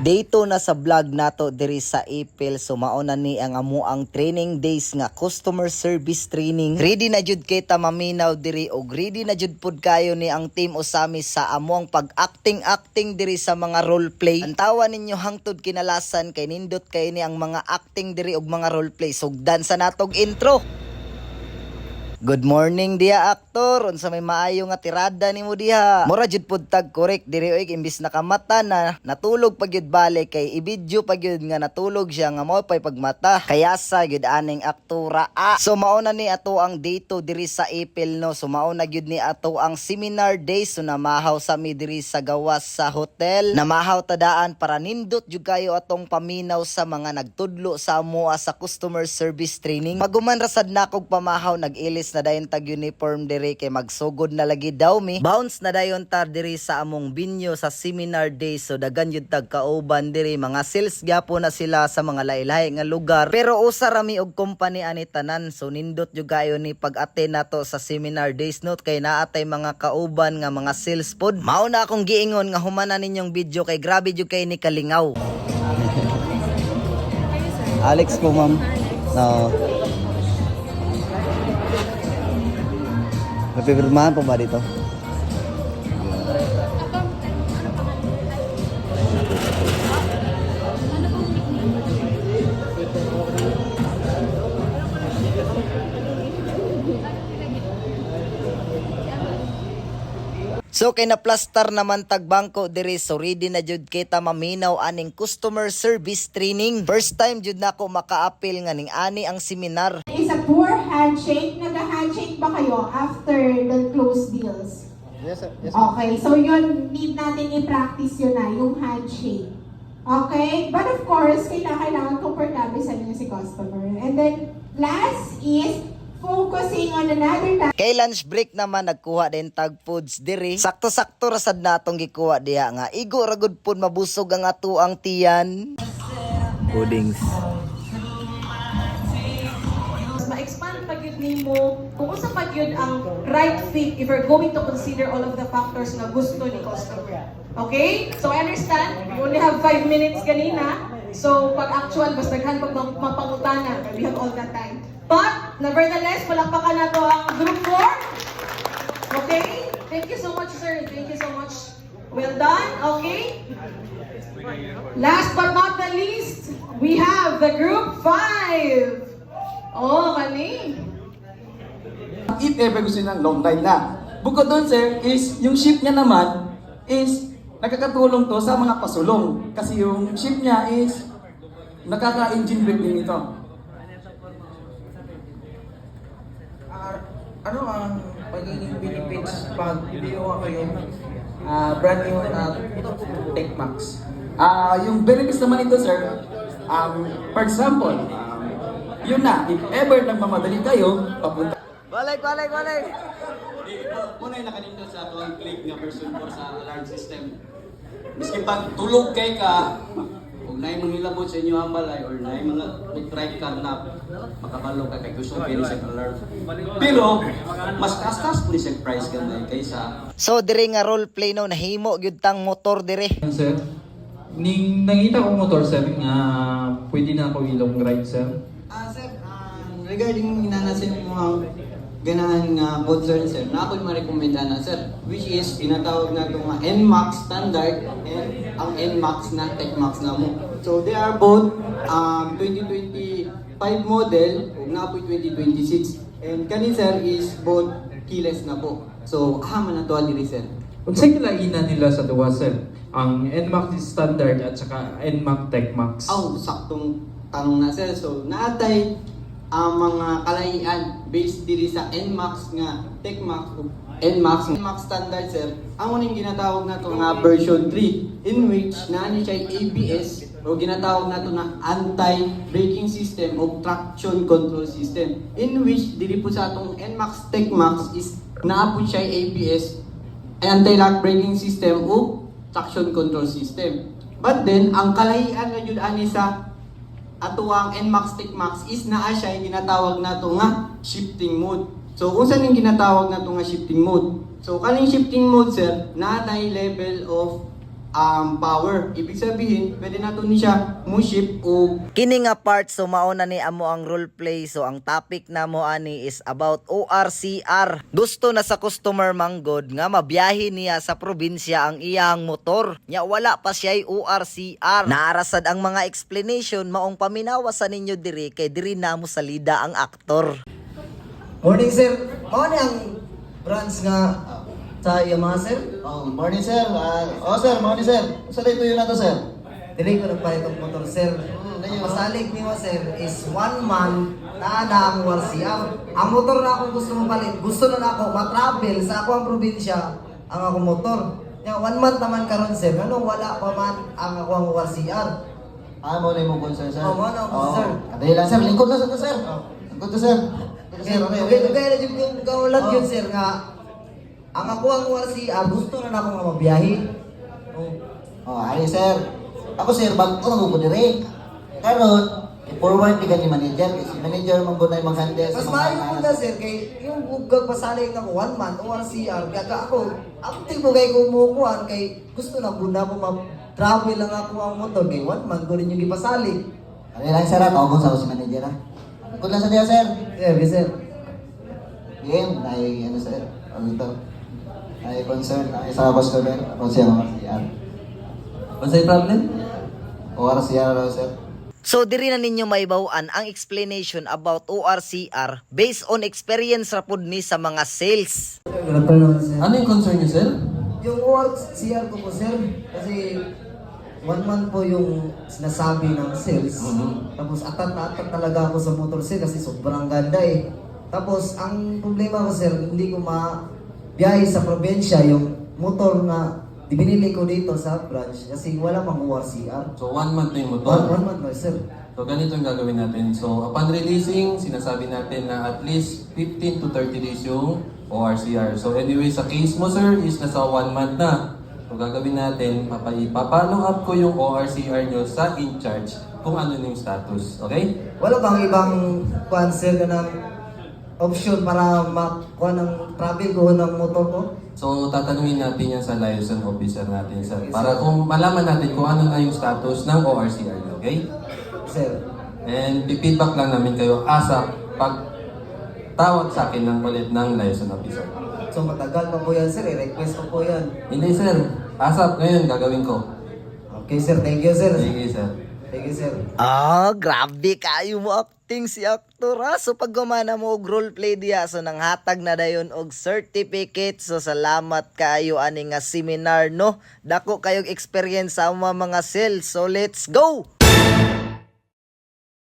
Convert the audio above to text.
Day 2 na sa vlog nato diri sa Ipil. So mao na ni ang amuang training days nga customer service training. Ready na jud kay ta maminaw diri og ready na jud pud kayo ni ang team Osami sa amuang pag-acting acting diri sa mga role play. Antawa ninyo hangtod kinalasan kay nindot kay ni ang mga acting diri og mga role play. Sugdan sa natog intro. Good morning diha, aktor. Unsa may maayo nga tirada nimo diha? Mura jud pud tag correct diri oy, imbis nakamata na, natulog pa gyud balik kay i-video pa gyud nga natulog siya nga mao pay pagmata. Kaya sa gyud aning aktora a. So mao na ni ato ang day 2 diri sa Ipil, no. So mao na gyud ni ato ang seminar day. So namahaw sa mi diri sa gawas sa hotel. Namahaw tadaan para nindot jud kayo atong paminaw sa mga nagtudlo sa amoa sa customer service training. Paguman rasad na kog pamahaw, nag-ilis na dayon tag uniform diri kay magsugod na lagi daw mi. Bounce na dayon tar diri sa among venue sa seminar day. So dagan jud tag kauban diri, mga sales gyapo na sila sa mga lahi-lahi nga lugar. Pero usa ra mi og company ani tanan. So nindot jud kayo ni pag-attend nato sa seminar days, no, kay naatay mga kauban nga mga sales pod. Mao na akong giingon nga humana ninyong video kay grabe jud kay ni kalingaw. Alex po, ma'am. No. May pipirmahan po ba dito? So kay na plastar naman tag bangko diri, so ready na jud kita maminaw aning customer service training. First time jud nako makaapil nga ning ani ang seminar. Is a poor handshake. Nag-handshake ba kayo after the close deals? Yes, sir. Yes. Okay, so yun, need natin i-practice yun na, yung handshake. Okay? But of course, kailangan komportable sa inyo si customer. And then, last is focusing on another task. Kay lunch break naman, nagkuha din tag foods diri. Sakto-sakto ra sad natong gikuha diha nga igo ra gud pud mabusog ang ato ang tiyan. Puddings. Ma-expand pa gyud nimo kung unsa pa gyud ang right fit if you're going to consider all of the factors nga gusto ni customer. Okay? So I understand, we only have 5 minutes ganina. So pag actual, mas daghan pag mapangutana, we have all that time. But nevertheless, palakpakan nato ang group 4. Okay? Thank you so much, sir. Thank you so much. Well done. Okay? Last but not the least, we have the group 5. Oh, kani. If ever gusto niyo ng long ride na. Bukod doon, sir, is yung ship niya naman is nakakatulong to sa mga pasulong. Kasi yung ship niya is nakaka-engine brake din ito. Ano ang pagiging benefits pag kinuha ko yung brand new na TechMax? Yung benefits naman ito, sir, for example, yun na, if ever nagmamadali kayo, papunta Balik, balik, balik. Muna yung nakanindot sa ato ang click nga version 4 sa alarm system. Miski pag tulog kay ka, kung naay manghilabot sa inyo ang balay or naay mga mag-drive car na makabalo ka kay gusto kay sa alarm. Pero mas taas-taas po ni siya price kanay kaysa So diri nga role play, no, nahimo gyud tang motor diri. Sir, ning nangita kong motor, sir, nga pwede na ako ilong ride, sir. Sir, regarding inanasin mo ang ganahan nga concern, sir, na ako'y marekomenda na, sir, which is ginatawag na ito nga NMAX standard and ang NMAX na TechMax na mo. So they are both 2025 model ug na po'y 2026. And kani, sir, is both keyless na po. So, man na to diri, sir. Unsay kilainan nila sa duwa, sir? Ang NMAX standard at saka NMAX TechMax. Aw, saktong tanong na, sir. So, naatay ang mga kalaian based diri sa NMAX nga TechMax ug NMAX NMAX standard, sir. Ang uning ginatawag nato nga version 3 in which naa ni siya ABS o ginatawag nato na anti-braking system o traction control system, in which diri po sa atong NMAX TechMax is naa po siya ABS, anti-lock braking system o traction control system. But then, ang kalahian na jud ani sa atuang NMAX TechMax is naa siya yung ginatawag nato nga shifting mode. So unsa ning ginatawag nato nga shifting mode? So kaning shifting mode, sir, naa nay level of power. Ibig sabihin, pwede nato ni siya mo ship og Kini nga part, so mao na ni amo ang role play. So ang topic namo ani is about ORCR. Gusto na sa customer manggod nga mabiyahe niya sa probinsya ang iyang motor. Nya wala pa siya'y ORCR. Naarasad ang mga explanation, maong paminawa sa ninyo diri kay diri na mo salida ang aktor. Morning, sir. Mao ni ang branch nga sa Yamaha, sir? Oh, good morning, sir. Oh, sir, morning, sir. Sa dito yun na to, sir. Dili ko nagpalit og motor, sir. Ang pasalig niyo, sir, is one month na na ang ORCR. Ang motor na akong gusto mapalit, gusto na ako ma-travel sa ako ang probinsya ang akong motor. Nya one month naman karon, sir, nganong wala pa man ang ako ang ORCR? Ah, mo na yung concern, sir. Oh, mo na ang concern. Kadali lang, sir. Lingkod na sa to, sir. Lingkod to, sir. Lingkod to, sir. Okay, okay, na jud yung kaulat yun, sir, nga ang ako ang ORCR gusto na nako nga mabiyahe. Oh. Oh, ay, sir. Ako, sir, bago ko nagupo dire. Karon, i-forward ni ni manager. Kasi manager man gud na yung mag-handle sa Mas mga maayo po na, sir, kay yung ugag pasalay nga ko one month ORCR kaya ka ako abti mo kay kumukuan kay gusto na gud na ako ma-travel lang ako ang motor kay one month ko rin yung gipasali. Kadali lang, sir. Tawag ko sa si manager, ha. Lingkod lang sa diya, sir. Sir, yes, sir. Game, ay, ano, sir? Ano ito? Ay, concern. Ay, sa customer. Ako siya, mga CR. What's the problem? ORCR raw, sir. So diri na ninyo maibaw-an ang explanation about ORCR based on experience ra pud ni sa mga sales. Good afternoon, sir. Ano yung concern niyo, sir? Yung ORCR ko po, sir, kasi one month po yung sinasabi ng sales. Tapos atat na atat talaga ako sa motor, sir, kasi sobrang ganda eh. Tapos ang problema ko, sir, hindi ko ma-biyahe sa probinsya yung motor na binili ko dito sa branch kasi wala pang ORCR. So, one month na yung motor. One month na, sir. So, ganito yung gagawin natin. So, upon releasing, sinasabi natin na at least 15 to 30 days yung ORCR. So, anyway, sa case mo, sir, is nasa one month na. So, gagawin natin, ipapollow up ko yung ORCR nyo sa in-charge kung ano yung status. Okay? Wala bang ibang kuan, sir, na ng option para makuha ng travel ko ng motor ko? So, tatanungin natin yan sa liaison officer natin, sir. Para kung malaman natin kung ano na yung status ng ORCR nyo. Okay? Sir. And feedback lang namin kayo ASAP pag tawag sa akin ng ulit ng liaison officer. So matagal pa po yan, sir. I-request ko po yan. Hindi, sir, ASAP ngayon gagawin ko. Okay, sir, thank you, sir. Sige, sir. Thank you, sir. Ah, grabe kayo mo acting si aktor ha. So pag gumana mo og role play diya, so nanghatag na dayon og certificate. So salamat kayo ani nga seminar, no. Dako kayog experience sa mga sales. So let's go.